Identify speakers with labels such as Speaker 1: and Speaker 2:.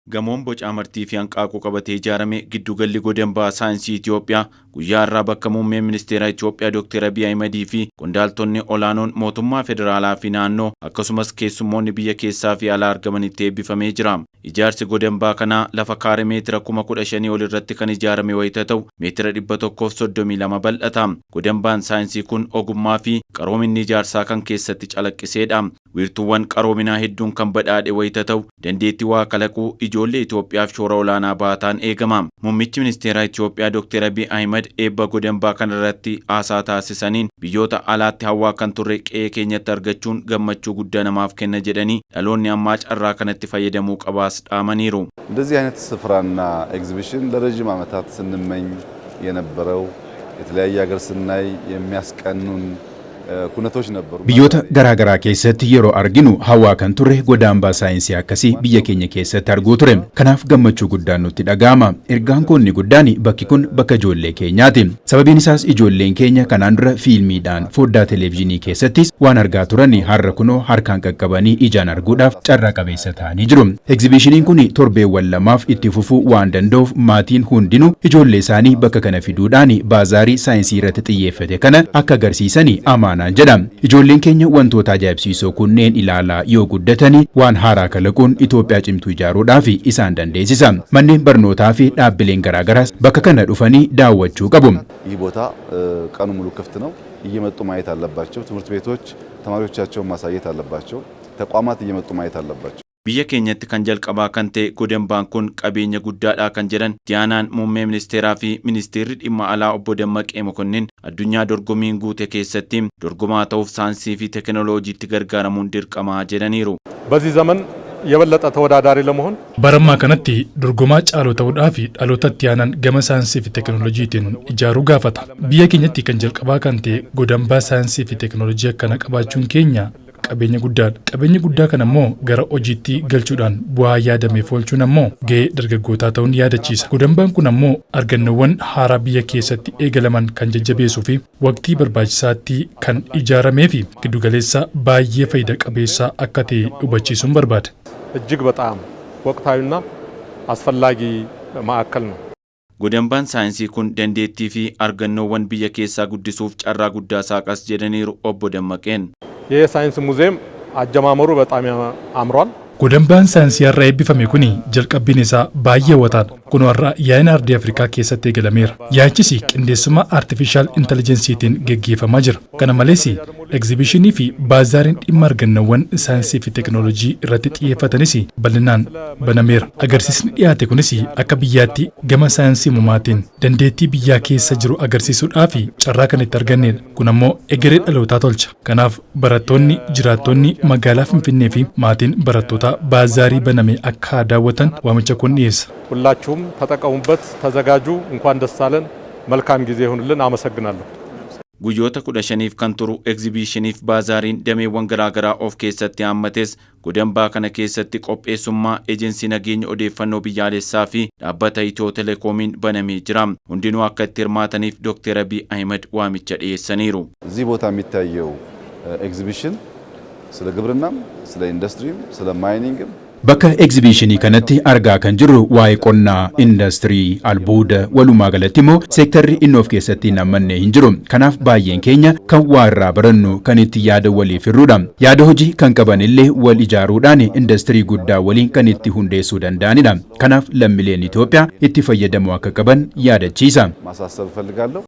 Speaker 1: Gamoon boca amartii fi hanqaaquu qabatee ijaarame giddugalli godambaa saayinsii Itoophiyaa guyyaa har'aa bakka muummeen ministeera Itoophiyaa Dr. Abiy Ahimedii fi qondaaltonni olaanoon mootummaa federaalaa fi naannoo akkasumas keessummoonni biyya keessaa fi alaa argamanitti eebbifamee jira. Ijaarsi godambaa kanaa lafa kaaree meetira 15,000 ol irratti kan ijaarame wayita ta'u meetira 132 bal'ata. Godambaan saayinsii kun ogummaa fi qaroominni ijaarsaa kan keessatti calaqqiseedha. Wiirtuuwwan qaroominaa hedduun kan badhaadhe wayita ta'u dandeettii waa kalaquu ijoollee Itoophiyaaf shoora olaanaa baataan eegama. Muummichi ministeeraa Itoophiyaa Dr. Abiy Ahimad eebba godambaa kanarratti haasaa taasisaniin biyyoota alaatti hawwaa kan turre qe'ee keenyatti argachuun gammachuu guddaa namaaf kenna jedhanii dhaloonni ammaa carraa kanatti fayyadamuu qabaas dhaamaniiru.
Speaker 2: እንደዚህ አይነት ስፍራና ኤግዚቢሽን ለረጅም ዓመታት ስንመኝ የነበረው የተለያየ ሀገር ስናይ የሚያስቀኑን ኩነቶች ነበሩ።
Speaker 3: Biyyoota garaa garaa keessatti yeroo arginu hawwaa kan turre godaambaa saayinsii akkasii biyya keenya keessatti arguu ture. Kanaaf gammachuu guddaan nutti dhaga'ama. Ergaan koo inni guddaan bakki kun bakka ijoollee keenyaati. Sababiin isaas ijoolleen keenya kanaan dura fiilmiidhaan foddaa televezyiinii keessattis waan argaa turan har'a kunoo harkaan qaqqabanii ijaan arguudhaaf carraa qabeessa ta'anii jiru. Egzibishiniin kun torbeewwan 2f itti fufuu waan danda'uuf maatiin hundinuu ijoollee isaanii bakka kana fiduudhaan baazaarii saayinsii irratti xiyyeeffate kana akka agarsiisan amaanaan jedha. Ijoolleen keenya wantoota ajaa'ibsiisoo kunneen ilaalaa yoo guddatanii waan haaraa kalaquun Itoophiyaa cimtuu ijaaruudhaaf isaan dandeessisa. Manneen barnootaa fi dhaabbileen garaagaraas bakka kana dhufanii daawwachuu qabu.
Speaker 2: ይህ ቦታ ቀኑ ሙሉ ክፍት ነው። እየመጡ ማየት አለባቸው። ትምህርት ቤቶች ተማሪዎቻቸውን ማሳየት አለባቸው። ተቋማት እየመጡ ማየት አለባቸው።
Speaker 1: Biyya keenyatti kan jalqabaa kan ta'e godambaan kun qabeenya guddaadha kan jedhan Diyaanaan muummee ministeeraa fi ministeerri dhimma alaa obbo Dammaqee Mokonnin addunyaa dorgomiin guute keessatti dorgomaa ta'uuf saayinsii fi teekinooloojiitti gargaaramuun dirqamaa jedhaniiru.
Speaker 4: በዚህ ዘመን የበለጠ ተወዳዳሪ ለመሆን
Speaker 5: Bara ammaa kanatti dorgomaa caaloo ta'uudhaa fi dhaloota itti aanan gama saayinsii fi teekinooloojiitiin ijaaruu gaafata. Biyya keenyatti kan jalqabaa kan ta'e godambaa saayinsii fi teekinooloojii akkana qabaachuun keenya qabeenya guddaadha. Qabeenya guddaa kana immoo gara hojiitti galchuudhaan bu'aa yaadameef oolchuun ammoo gahee dargaggootaa ta'uun yaadachiisa. Godambaan kun ammoo argannoowwan haaraa biyya keessatti eegalaman kan jajjabeessuu fi waqtii barbaachisaatti kan ijaaramee fi giddugaleessa baay'ee faayida qabeessa akka ta'e hubachiisuun barbaada.
Speaker 4: እጅግ በጣም ወቅታዊና አስፈላጊ ማዕከል ነው።
Speaker 1: Godambaan saayinsii kun dandeettii fi argannoowwan biyya keessaa guddisuuf carraa guddaa saaqas jedhaniiru obbo Dammaqeen.
Speaker 4: ይህ የሳይንስ ሙዚየም አጀማመሩ በጣም አምሯል።
Speaker 5: Godambaan saayinsii har'a eebbifame kun jalqabbiin isaa baay'ee hawwataadha. Kun har'a yaa'iin ardii Afrikaa keessatti eegalameera. Yaa'ichis qindeessummaa artificial intelligenceiitiin geggeeffamaa jira. Kana malees egzibishinii fi baazaariin dhimma argannoowwan saayinsii fi teekinooloojii irratti xiyyeeffatanis bal'inaan banameera. Agarsiisni dhiyaate kunis akka biyyaatti gama saayinsii uumamaatiin dandeettii biyyaa keessa jiru agarsiisuudhaaf carraa kan itti argannedha. Kun ammoo egeree dhalootaa tolcha. Kanaaf barattoonni, jiraattonni magaalaa Finfinnee fi maatiin barattootaa baazaarii baname akka daawwatan waamicha kun dhiyeessa.
Speaker 4: ሁላችሁም ተጠቀሙበት፣ ተዘጋጁ። እንኳን ደስ አለን። መልካም ጊዜ ይሁንልን። አመሰግናለሁ።
Speaker 1: Guyyoota 15f kan turu egzibiishiniif baazaariin dameewwan garaagaraa of keessatti haammates godambaa kana keessatti qopheessummaa eejensii nageenya odeeffannoo biyyaalessaa fi dhaabbata Itiyoo Telekoomiin banamee jira. Hundinuu akka itti hirmaataniif Dr. Abiy Ahimad waamicha dhiyeessaniiru.
Speaker 2: እዚህ ቦታ የሚታየው ኤግዚቢሽን ስለ ግብርናም፣ ስለ ኢንዱስትሪም፣ ስለ ማይኒንግም
Speaker 3: Bakka egzibiishinii kanatti argaa kan jirru waa'ee qonnaa, indastirii, albuuda walumaa galatti immoo seektarri inni of keessatti hin hammanne hin jiru. Kanaaf baay'een keenya kan waa irraa barannu kan itti yaada waliif hirruudha. Yaada hojii kan qaban illee wal ijaaruudhaan indastirii guddaa waliin kan itti hundeessuu danda'anidha. Kanaaf lammiileen Itoophiyaa itti fayyadamuu akka qaban yaadachiisa.
Speaker 2: ማሳሰብ እፈልጋለሁ።